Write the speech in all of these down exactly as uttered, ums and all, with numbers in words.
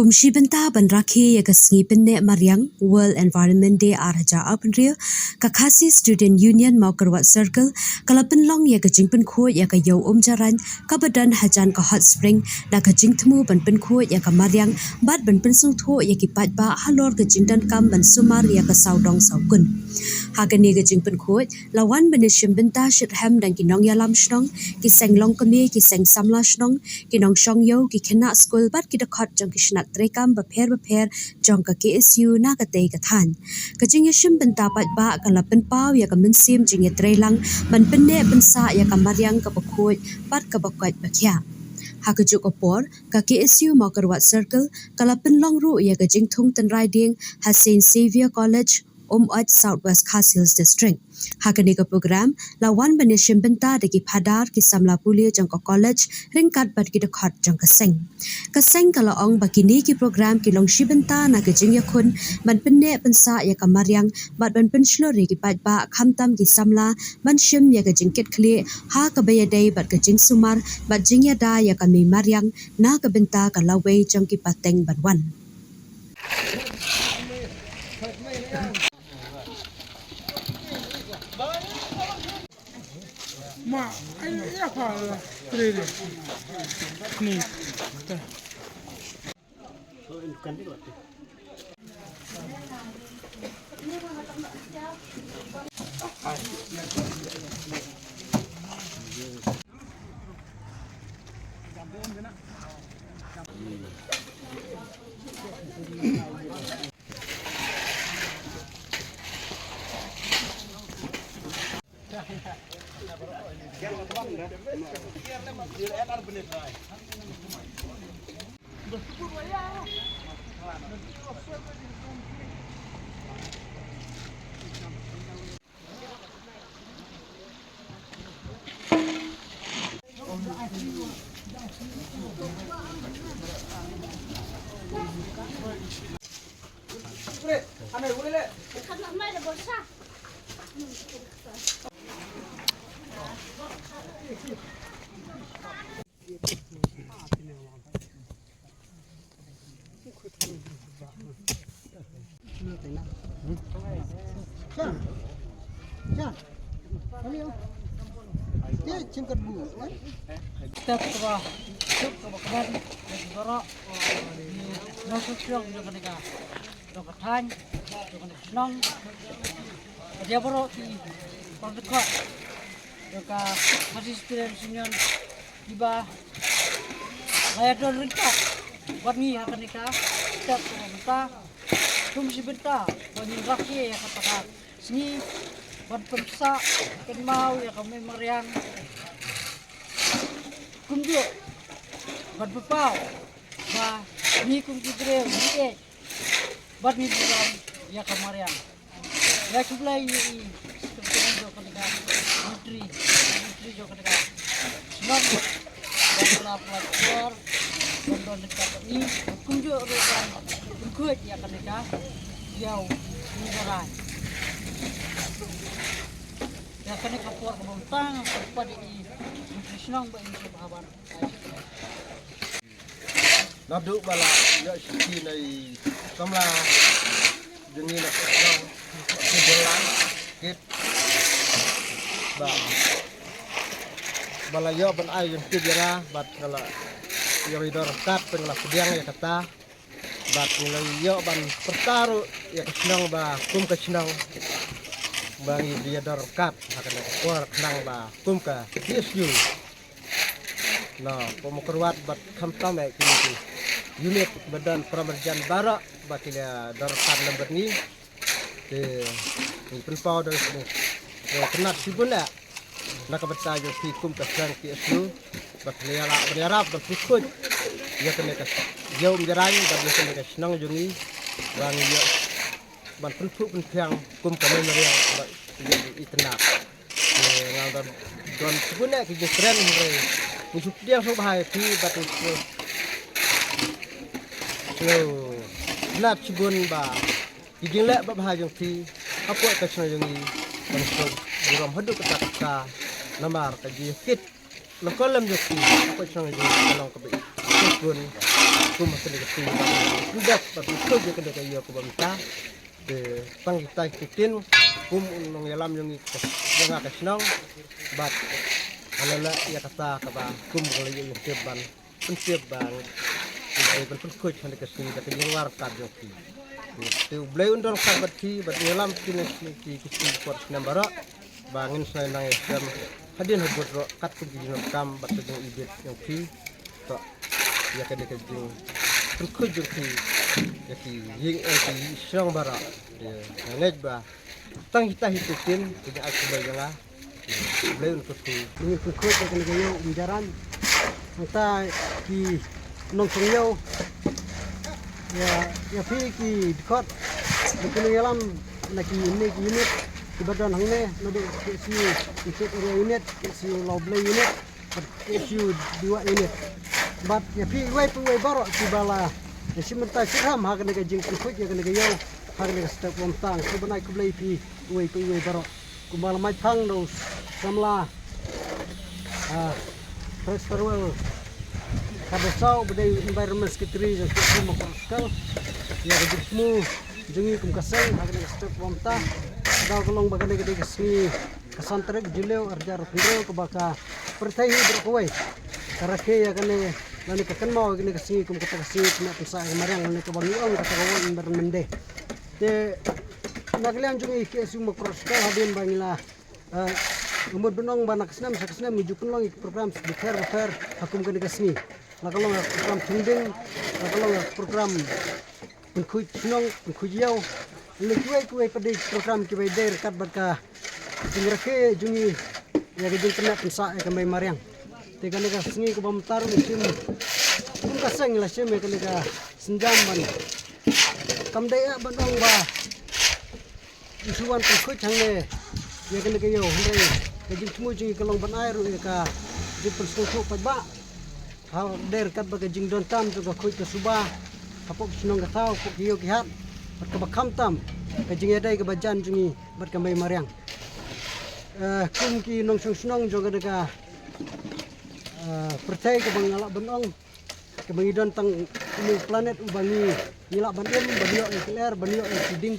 Kum shi bynta ban rakhe ïa ka sngi pynneh mariang World Environment Day ar hajar arphew hynriew, ka Khasi Student Union Mawkyrwat Circle ka la pynlong ïa ka jingpynkhuid ïa ka ïew Umjarain kaba don hajan ka Hot Spring, na ka jingthmu ban pynkhuid ïa ka mariang bad ban pynsngewthuh ïa ki paidbah halor ka jingdonkam ban sumar ïa ka sawdong sawkun. Ha kane ka jingpynkhuid la wan ban ïashim bynta shitrhem dang ki nongïalam shnong, ki seng longkmie, ki seng samla shnong, ki nongshong ïew, ki khynnah skul bad ki dkhot jong ki shnat treikam bapher bapher jong ka K S U na katei ka thaiñ. Ka jingïashim bynta paidbah ka la pynpaw ïa ka mynsiem jingïatreilang ban pynneh pynsah ïa ka mariang kaba khuid bad kaba koit ba khiah. Ha kajuh ka por, ka K S U Mawkyrwat Circle ka la pynlong ruh ïa ka jingthung tynrai dieng ha Saint Xavier College, Umoit, South West Khasi Hills District. Ha kane ka program la wan ban ïashim bynta da ki phadar, ki samla pule jong ka college ryngkat bad ki dkhot jong ka seng. Ka seng ka la ong ba kine ki program ki long shi bynta na ka jingïakhun ban pynneh pynsah ïa ka mariang bad ban pynshlur ïa ki paidbah khamtam ki samla ban shim ïa ka jingkitkhlieh ha kaba ïadei bad ka jingsumar bad jingïada ïa ka mei mariang na ka bynta ka lawei jong ki pateng ban wan. Ma, ai, ya fa, la, tre, tre. Ni, ta. Step kaba, step kaba kmen, kaba rok, na sosial jong ka, jong ka thaiñ, jong ka shnong. Ka dia baroh ki pang dkhot jong ka Khasi Students Union kiba la ïadon ryngkat bad ngi ha kane ka step kaba mynta. Kum shi bynta ba ngin rakhe ïa kata ka sngi ban pynsah kynmaw ïa ka mei mariang. Kumjuh ban pynpaw ba ngi kum ki briew ngi ïeit bad ngi burom ïa ka mariang. Ïa khublei ïa i Secretary jong kane ka Myntri, Myntri jong kane ka shnong, ba la pynlong por ban don ryngkat bad ngi, kumjuh ruh ban pynkhuid ïa kane ka ïew Umjarain. Ïa kane ka por kaba mynta nga kyrpad ïa i Myntri Shnong ba in sngewbha ban Naduh ba la ïoh shithi na i samla jong ngi na ka shnong, ka Bolan Kit, ba, ba la ïoh ban ai jingtip ïa nga bad nga la ïoh i dor ryngkat, nga la pdiang ïa kata. Bad ngi la ïoh ban pyrta ruh ïa ka shnong ba kum ka shnong ba ngi ïa dor ryngkat ha kane ka por khnang ba kum ka K S U. Na, pynmukyrwat bad khamtam eh kine ki unit ba don para marjan baroh ba ki la dor ryngkat lem bad ngi. Te ngi pynpaw da ngi, ngi kynad shibun eh na ka bynta jong ki kum ka shnong K S U ba ki la ïarap, ba ïarap ban pynkhuid ïa kane ka ïew Umjarain bad ïa kane ka shnong jong ngi ba ngi ïoh ban pynphuh pynphiang kum ka mei mariang ba ïa i tnat. Te nga don, don shibun eh ki jingkren hynrei ngi shu pdiang sngewbha ïa phi bad ngi shu, shu kynad shibun ba ki jingleh babha jong phi hapoh ka shnong jong ngi ban shu burom haduh katta katta namar ka jingkit Long ka lem jong ki, ka poi shnong jong ka long kaba i. Kum kum ha kane ka sngi ba. Nda ba ki khuid ïa kane ka ïew kaba mynta. Te tang kita ki tin kum u nongïalam jong ngi ka, jong nga ka shnong. Bad hala la ïa kata kaba kum ka la ïa tip ban pyntip ba ngi ban pynkhuid ha kane ka sngi da ka jingwar kat jong ki. Te U Blei un don kat bad ki bad ïalam ki ne ki ki ki por snem baroh. Ba ngin sa nang ïashem hadien habud ruh katkum ki jingdonkam bad ka jingibit jong phi. To ïa kane ka jingpynkhuid jong phi ïa ki ïing ïa ki shnong baroh. Ïa nga ngeit ba tang kita hi tu kin ki jingak khublei ïa nga. Khublei un kyrkhu. Ngi pynkhuid ïa kane ka ïew Umjaran. Nangta ki nongshong ïew ïa ïa phi ki dkhot. Ba ki nongïalam na ki unit unit kiba don hangne, naduh K S U Unit, K S U Lawblei Unit, bad K S U Dewa Unit. Bad ïa phi iwei pa iwei baroh kiba la ïa shim bynta shitrhem ha kane ka jingpynkhuid ïa kane ka ïew ha kane ka step ba mynta. Sngewbha ban ai khublei ïa phi iwei pa iwei baroh. Kumba la mait phang da u samla, ah, Pres Farwell Khardaw Saw ba dei Environment Secretary jong K S U Mawkyrwat Circle. Ïa ka jingthmu jong ngi kum ka seng ha kane ka step ba mynta. Ka daw ka long ba kane ka dei ka sngi ka san tarik Jylliew arhajar arphew hynriew kaba ka pyrthei hi baroh kawei ka rakhe ïa kane lane ka kynmaw ïa kane ka sngi kum kata ka sngi pynneh pynsah ïa ka mariang lane kaba ngi ong kata ka World Environment Day. Te na ka liang jong ngi K S U Mawkyrwat Circle hadien ba ngi la, eh, ngi mut ban ong ba na ka snem sha ka snem ngi ju pynlong ïa ki program bapher bapher ha kum kane ka sngi. La ka long ïa ka program thung ding, la ka long ïa ka program pynkhuid shnong, pynkhuid ïew. Lane kiwei kiwei pat de ki program kiba ïadei ryngkat bad ka jingrakhe jong ngi ïa ka jingpynneh pynsah ïa ka mei mariang. Te kane ka sngi kaba mynta ruh ngi shim kum ka seng la shim ïa kane ka sienjam ban, kam dei eh ban ong ba ngi shu wan pynkhuid hangne ïa kane ka ïew, hynrei ka jingthmu jong ngi ka long ban ai ruh ïa ka jingpynsngewthuh paidbah. Ha dei ryngkat bad ka jingdonkam jong ka khuid ka suba hapoh ki shnong ka thaw, hapoh ki ïew ki hat, bad kaba khamtam ka jingïadei kaba jan jong ngi bad ka mei mariang. Eh, kum ki nongshong shnong jong kane ka, eh, pyrthei kaba nga lah ban ong, kaba ngi don tang une u planet uba ngi, ngi lah ban im, ban ïoh ïa ka lyer, ban ïoh ïa ki ding,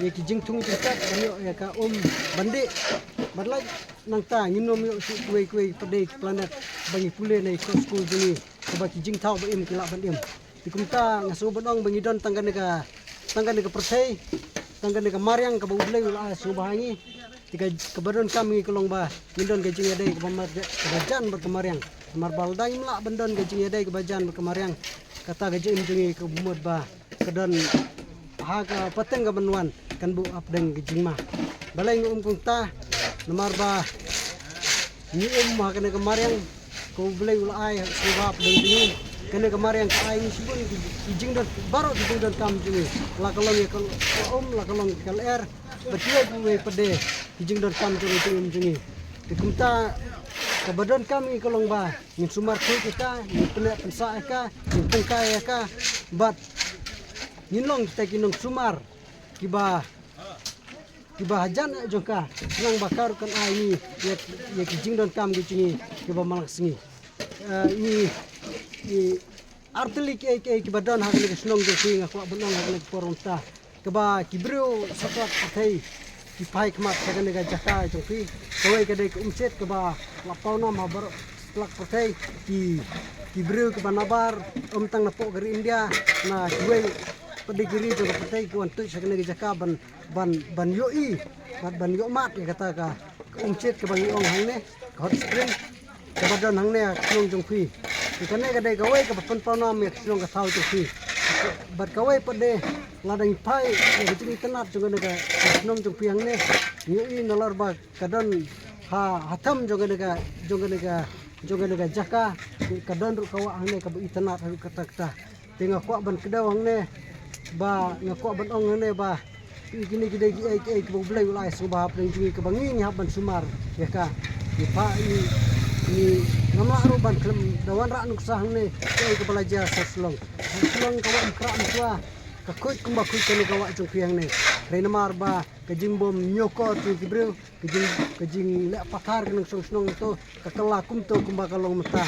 ïa ki jingthung jingtep, ban ïoh ïa ka um ban dih. Bad lait nangta ngin ym ïoh shuh kiwei kiwei pat de ki planet ba ngi pule na ki kot skul jong ngi, kaba ki jingthaw ba im ki lah ban im. Te kumta nga sngewbha ban ong ba ngi don tang kane ka, tang kane ka pyrthei, tang kane ka mariang kaba U Blei u la ai sngewbha ha ngi. Te ka, kaba donkam ngi ka long ba ngin don ka jingïadei kaba mar, kaba jan bad ka mariang. Namar ba lada ngim lah ban don ka jingïadei kaba jan bad ka mariang, kata ka jingim jong ngi ka mut ba ka don ha ka pateng kaban wan kan buh hapdeng ka jingma. Balei nga ong kumta? Namar ba ngi um ha kane ka mariang ka U Blei u la ai sngewbha hapdeng jong ngi. Kane ka mariang ka ai ngi shibun ki, ki jingdon, baroh ki jingdonkam jong ngi. La ka long ïa ka um, la ka long ïa ka lyer, bad kiwei kiwei pat de ki jingdonkam jong ngi, jong ngi, jong ngi. Te kumta kaba donkam ngi ka long ba ngin sumar khuid ïa ka, ngin pynneh pynsah ïa ka, ngin tyngkai ïa ka, bad ngin long kita ki nongsumar kiba, kiba hajan jong ka, khnang ba ka ruh kan ai ngi ïa, ïa ki jingdonkam ki jong ngi kiba man la ka sngi. Eh, ngi, ngi artylli kiei kiei kiba don ha kane ka shnong jong phi nga kwah ban ong ha kane ka por mynta. Kaba ki briew satlak pyrthei ki phai khmat ha kane ka jaka jong phi. Kawei ka dei ka umshit kaba la pawnam ha baroh satlak pyrthei. Ki, ki briew kiba nabar, ym tang napoh ka ri India, na kiwei pat de ki ri jong ka pyrthei ki wan tuid ha kane ka jaka ban, ban, ban ïohi bad ban ïohmad ïa kata ka, ka umshit kaba ngi ong hangne, ka hot spring kaba don hangne ha ka shnong jong phi. Te kane ka dei kawei kaba pynpawnam ïa ka shnong ka thaw jong phi. Bad kawei pat de, lada ngi phai ïa ka jingitynnad jong kane ka, ka shnong jong phi hangne, ngi ïohi nalor ba ka don ha, ha them jong kane ka, jong kane ka, jong kane ka jaka, ka don ruh ka wah hangne kaba itynnad haduh katta katta. Te nga kwah ban kdew hangne ba, nga kwah ban ong hangne ba, kine ki dei kiei kiei kiba U Blei u la ai sngewbha hapdeng jong ngi kaba ngi, ngi hap ban sumar ïa ka. Ngi phah, ngi, ngi, ngam lah ruh ban khlem da wanrah nuksa hangne kiei kiba la jia sha Shillong. Shillong ka wah mkhrah mkhrua, ka khuid kumba khuid kane ka wah jong phi hangne. Hynrei namar ba ka jingbym ñiewkor jong ki briew, ka jing ka jingleh pathar ka nongshong shnong to ka kylla kumto kumba ka long mynta.